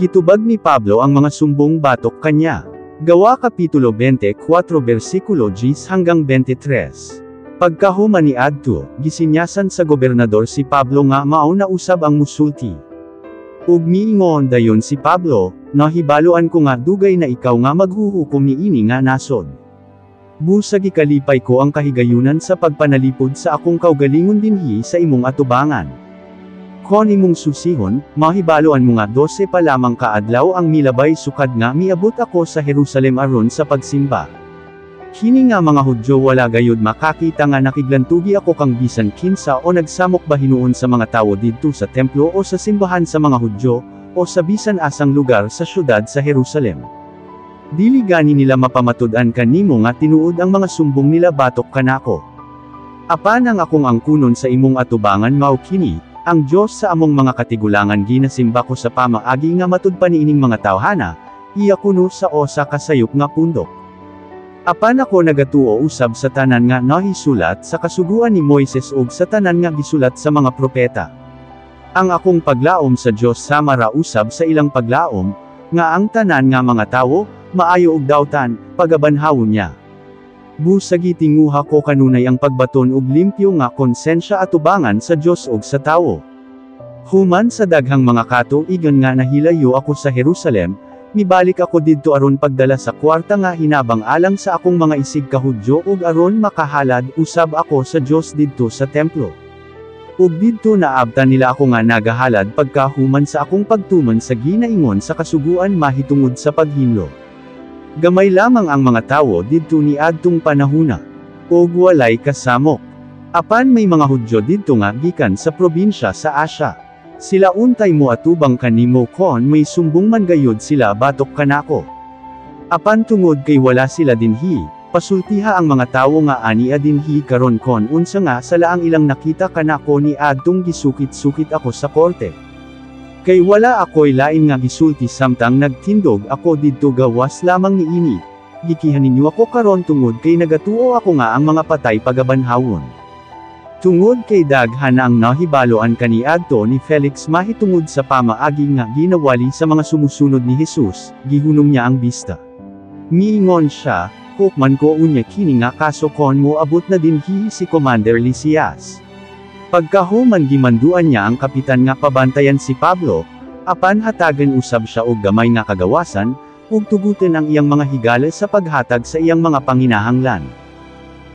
Gitubag ni Pablo ang mga sumbong batok kanya. Gawa Kapitulo 24 versikulo 10 hanggang 23. Pagkahuman ni adto, gisinyasan sa gobernador si Pablo nga mao na usab ang musulti. Ug miingon dayon si Pablo, "Nahibaluan ko nga dugay na ikaw nga maghuhukom niini nga nasod. Busa gikalipay ko ang kahigayunan sa pagpanalipod sa akong kaugalingon dinhi sa imong atubangan. Kon imong susihon, mahibaluan mo nga 12 pa lamang ka adlaw ang milabay sukad nga miabot ako sa Jerusalem aron sa pagsimba. Kini nga mga Hudyo wala gayud makakita nga nakiglantugi ako kang bisan kinsa o nagsamok ba hinuon sa mga tawo didto sa templo o sa simbahan sa mga Hudyo, o sa bisan asang lugar sa syudad sa Jerusalem. Dili gani nila mapamatud-an kanimo nga tinuod ang mga sumbong nila batok kanako. Apan ang akong angkunon sa imong atubangan mao kini: ang Dios sa among mga katigulangan ginasimba ko sa pamaagi nga matud pa niining mga tawhana, iya kuno sa usa ka sayop nga pundok. Apan ako nagatuo usab sa tanan nga nahisulat sa kasuguan ni Moises ug sa tanan nga gisulat sa mga propeta. Ang akong paglaom sa Dios sama ra usab sa ilang paglaom, nga ang tanan nga mga tawo, maayo ug dautan, pagabanhawon niya. Busa gitinguha ko kanunay ang pagbaton og limpyo nga konsensya atubangan sa Dios ug sa tawo. Human sa daghang mga katuigan nga nahilayo ako sa Jerusalem, mibalik ako didto aron pagdala sa kwarta nga hinabang alang sa akong mga isig ka Hudyo ug aron makahalad usab ako sa Dios didto sa templo. Ug didto naabtan nila ako nga nagahalad pagkahuman sa akong pagtuman sa ginaingon sa kasuguan mahitungod sa paghinlo. Gamay lamang ang mga tawo didto niadtong panahuna. Ug walay kasamok. Apan may mga Hudyo didto nga gikan sa probinsya sa Asia. Sila untay moatubang kanimo kon may sumbong man gayud sila batok kanako. Apan tungod kay wala sila dinhi, pasultiha ang mga tawo nga ania dinhi karon kon unsa nga sala ang ilang nakita kanako niadtong gisukit-sukit ako sa korte. Kay wala ako'y lain nga gisulti samtang nagtindog ako didto gawas lamang niini: 'Gikihan ninyo ako karon tungod kay nagatuo ako nga ang mga patay pagabanhawon.'" Tungod kay daghan na ang nahibaloan kaniadto ni Felix mahitungod sa pamaagi nga ginawali sa mga sumusunod ni Jesus, gihunong niya ang bista. Miingon siya, "Hukman ko unya kini nga kaso kon moabot na dinhi si Commander Lysias." Pagkahuman, gimanduan niya ang kapitan nga pabantayan si Pablo, apan hatagan usab siya og gamay nga kagawasan, ug tugutan ang iyang mga higala sa paghatag sa iyang mga panginahanglan.